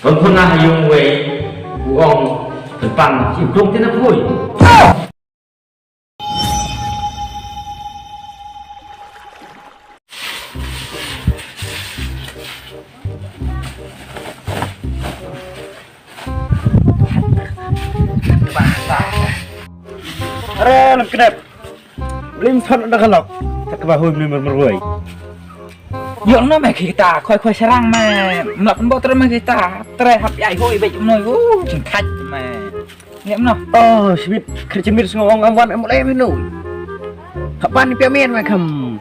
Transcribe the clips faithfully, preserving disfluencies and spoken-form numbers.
Ban phone na ha ïing wei, u ong, pynpan, shi krung tin na phui. Are, lam knep. Blim thon da kalok. Tak ba hui blim mermerwei. Ïoh no me kita, khoi khoi sarang me. Mlak pun bot me kita. Tre hap ai hui bej noi. Uh, jingkhat me. Ngem no. Oh, sibit, kyrchin mit sngo ong am wan am lem no. Hapan pia men me kam.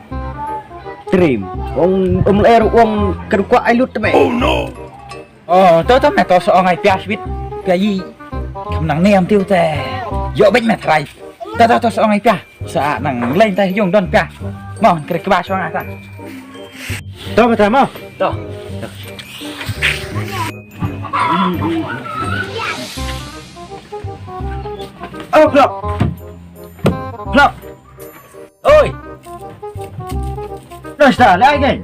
Trim. Ong am ler ong kedukwa ai lut me. Oh no. Oh, to to me to so ong ai pia sibit. Pia yi. Kam nang ne am tiu te. Yo bej me trai. To to to so ong ai pia. Sa nang leng te yung don pia. Mo kre kba so ong ai ta. To me ta mo. To. Oh, plop. Plop. Oi. Nasta, lai ngai.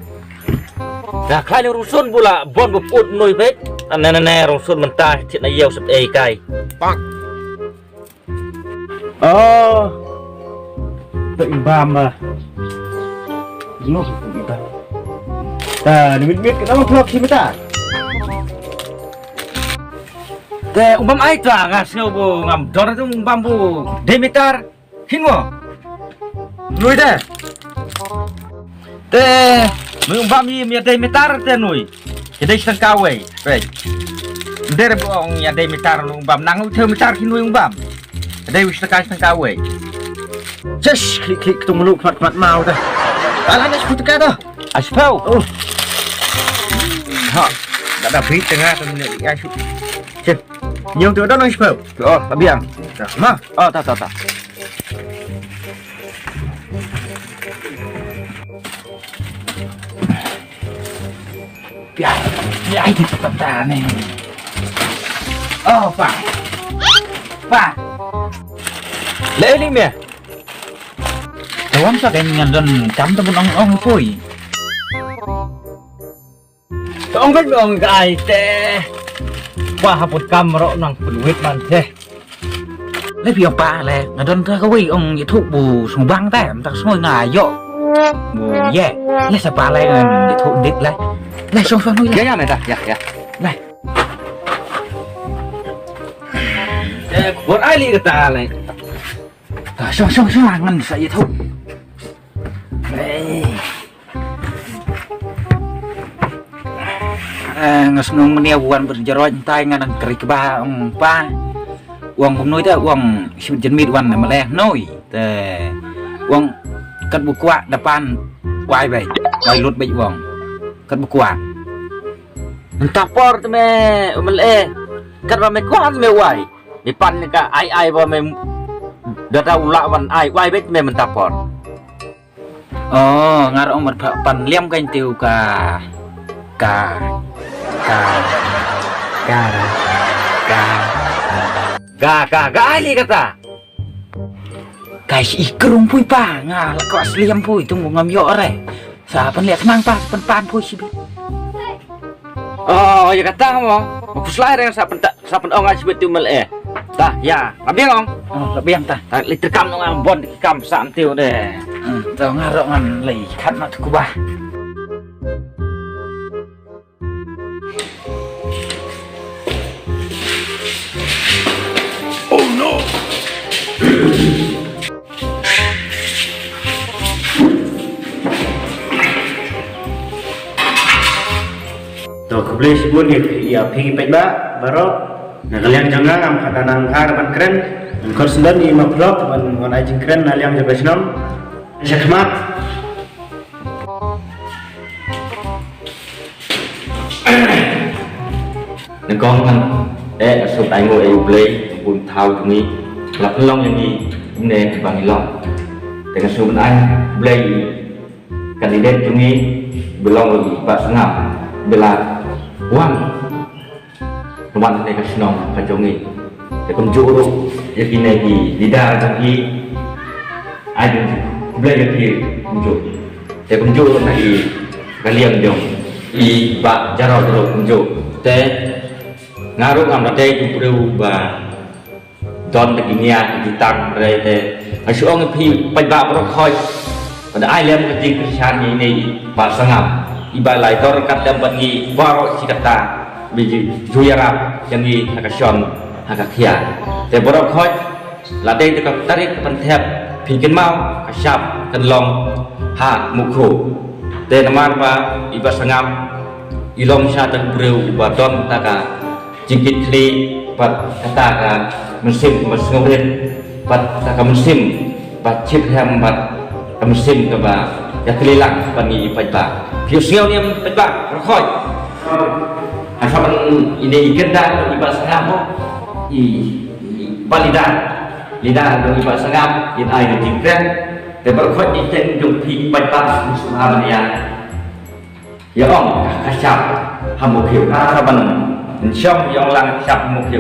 Da khlai ni rusun bula bon bu put noi pet. Ne ne ne rusun mynta thit na yau sep ei kai. Pak. Oh. To imbam ah. No, imbam. Ta, ni mit mit kenapa plop si mata? Te umbam ai ta ngas ngau bu ngam dor tu umbam bu. Demitar. Hin mo. Nui de. Te nui umbam i mi dei mitar te nui. Ke dei shtang kawei. Pei. Dere bo ong ya dei mitar nui umbam nang u theu mitar ki nui umbam. Dei u shtang shtang kawei. Chesh klik klik tung muluk mat mat mau de. Ala na sepuluh teka dah. Aspau. Oh. Ha. Dah dah beri tengah tu ni ya shu. Chesh. Nyong tu dah nang aspau. Oh, tabiang. Ma. Oh, ta ta ta. Pia, pia di tempat ni. Oh, pa. Pa. Leh ni meh. Tawam sa kan ngan don tam tu pun ong ong pui. Ka ong bad ba ong ka ai te. Ba haput kam ro nang pun wit man te. Le phi ong pa le nga don ta ka wei ong ïathuh bu sngewbang te mynta ka sngew nga ïoh. Bu ye. Le sa pa le ngan ïathuh dit le. Le shong shong nui le. Ya ya ne ta ya ya. Le. Eh, bor ai li kata le. Ta shong shong shong ngan sa ïathuh. Le. Eh, nga sngew ngnia wan bad jaroi ntai nga nang kri kba ong pa. Ong kumnoi te ong sibit jynmit wan ma leh noi te ong kat bu kwah da pan wai bai wai lut bai ong kat bu kwah. Nta por te me ma leh kat ba me kwah te me wai ni pan ni ka ai ai ba me da ta u lah wan ai wai bai me mynta por. Oh, ngar ong mat pha pan liam ka intiu ka ka ka ka ka ka ka ai li kata. Kai shi krung pui pa nga la ko sliam pui tung ngam yo re. Sa pan liam nang pa pan pan pui shi bi. Oh, ya kata mo. Mo kuslai re sa pan ta. Sa pyn-ong ai sibit tu mel eh. Tah, ya. Abiang ong. Oh, la biang tah. Tah, li terkam nong ang bon ki kam sa antiu de. Hmm, to ngarok ngan lei khat ma tu kubah. Oh no. To khublei shibun ïa phi ki paidbah baroh. Na ka liang jong nga ngam pat nang ar ban kren. Nga khot sendon ïa i ma Phlok ban wan ai jingkren na liang jong ka shnong. Shakhmat. Nyngkong ngan eh suk ai nguh ïa U Blei bun thaw jong ngi. La pynlong ïa ngi kumne ba ngi long. Te nga suk ai Blei candidate jong ngi ba long i Bah Sngap ba la wan. Wan ne ka shnong ka jong ngi. Te kumjuh ruh ïa kine ki leader jong ngi. Ai jong Blei ïa ki kumjuh. Te kumjuh ruh na i ka liang jong i Bah Jarot ruh kumjuh. Te Nga ruh ngam da dei u briew ba don da ki nia ki tang, hynrei te nga shu ong ïa phi paidbah baroh khoit, ba da ai lem ka jingkyrshan ïa ine i Bah Sangam, iba la ïadon ryngkat lem bad ngi baroh shi katta, ba ju ïarap ïa ngi ha ka shon ha ka khia. Te baroh khoit, la dei te ka tarik ka pynthep, phin kynmaw ka shap kan long ha Mukhu. Te namar ba i Bah Sangam i long shisha u briew uba don ta ka jingkitkhlieh bad kata ka mynsiem kaba sngewrit bad kata ka mynsiem ba shyrkhei bad ka mynsiem kaba ïatreilang bad ngi i paidbah. Phi ïohsngew ne em paidbah baroh khoit? Ha ka ban ine i kyrdan i Bah Sangam mo, i, i ba leader, leader i Bah Sangam, in ai ka jingkren. Te baroh khoit i teng jong phi paidbah, sngewbha ban ïa ïa ong ka shap ha Mukhu. Ha ka ban shong ïa ong lang ka shap ha Mukhu.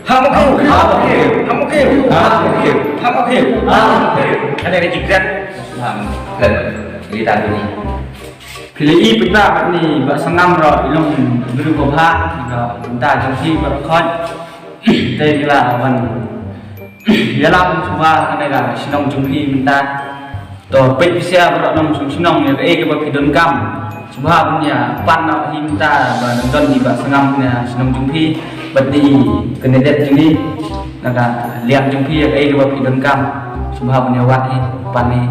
Ha Mukhu, ha Mukhu, ha Mukhu, ha Mukhu, ha Mukhu, ha Mukhu. Kane ka jingkren, ha, kren, leader ni. Phi la i paidbah, bad ni Bah Sangam ruh i long briew ba bha, ka bynta jong phi baroh khoit. Te ngi la ban ïalam sngewbha ha kane ka shnong jong phi mynta. To peit phi sha baroh nong shnong shnong ïa kaei kaba phi donkam. Sngewbha ban ïa pan noh hi mynta ba dang don i Bah Sangam ha shnong jong phi bad ni candidate jong ngi na ka liang jong phi, ïa kaei kaba phi donkam. Sngewbha ban ïa wad hi, pan hi.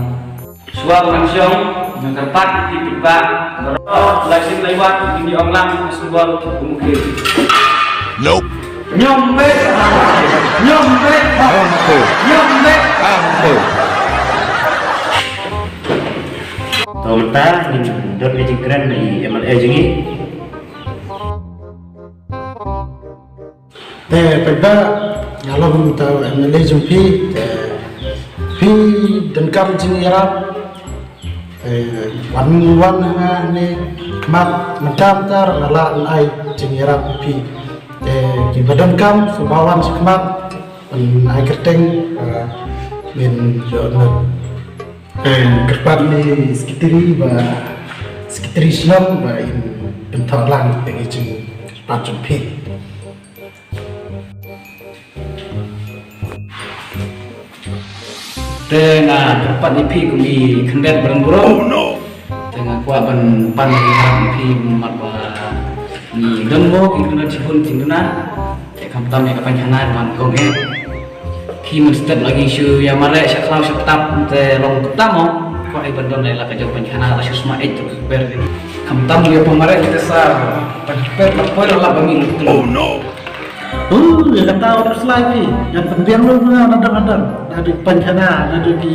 Shuwa ban shong, nga kyrpad ïa phi paidbah baroh, lai sien lai wat, ngin ïa ong lang ka symbol u Mukhu. Nope. Ñiom beit. Ñiom beit. Ñiom beit. To mynta ngin don ka jingkren na i M L A jong ngi. Te paidbah, nga long uta u M L A jong phi, te phi donkam jingïarap, te wan wan hangne khmat, mynta mynta nga lah ban ai jingïarap ïa phi. Te kiba donkam sngewbha wan shakhmat ban ai kyrteng, eh, ngin ïoh noh. Te kyrpad ïa i secretary ba, secretary shnong ba in pynthoh lang ïa ki jingkyrpad jong phi. Te nga kyrpad ïa phi kum i khyndiat ba rang burom. Oh no! Te nga kwah ban pan ïa phi namar ba ngi don mo ki khyndiat shibun jingduna. Te khamtam ïa ka painkhana ban kong eh. Ki mynstep lagi shu ïa mareh sha khlaw sha tap te long khamtam mo. Kwah ïa ban don ïa la ka jong painkhana la shu sma eh tu ber. Khamtam ïa pynmareh kita sa. Pan ber la poi la ba ngi. Oh no. Uh, ïa kata u slai phi. Ngan pynbiang lu na na dang na dang. Na dang painkhana, na dang ki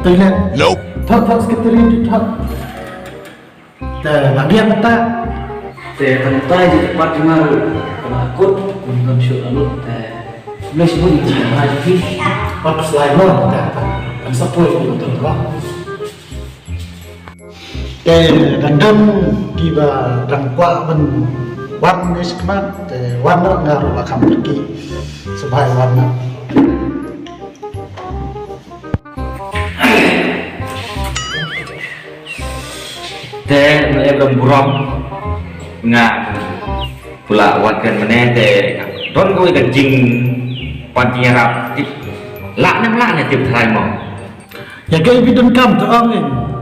toilet. Nope. Thot thot secretary tu thot. Te ba biang kata. Te tang tai ji pat jumar. Kena kut, kun don shu alut te. Mles pun ji mai phi. Pat slai mo ta. Kan sapoi pun tu ba. Te dang don kiba dang kwah ban wan ngi shakhmat, te wan noh, nga ruh la kham kyrkieh. Sngewbha wan noh. Te nga em long burom nga pula wan kren mane te don kawei ka jingpynïarap tip lah ne em lah ne tip trai mo. Ïa kaei phi donkam to ong,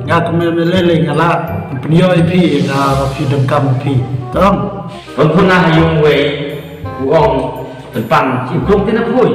nga kum M L A lei nga lah pynïoh ïa phi ïa ka phi donkam phi to ong. Don puna ha ïung wei u ong pynpang shi klong te na phui.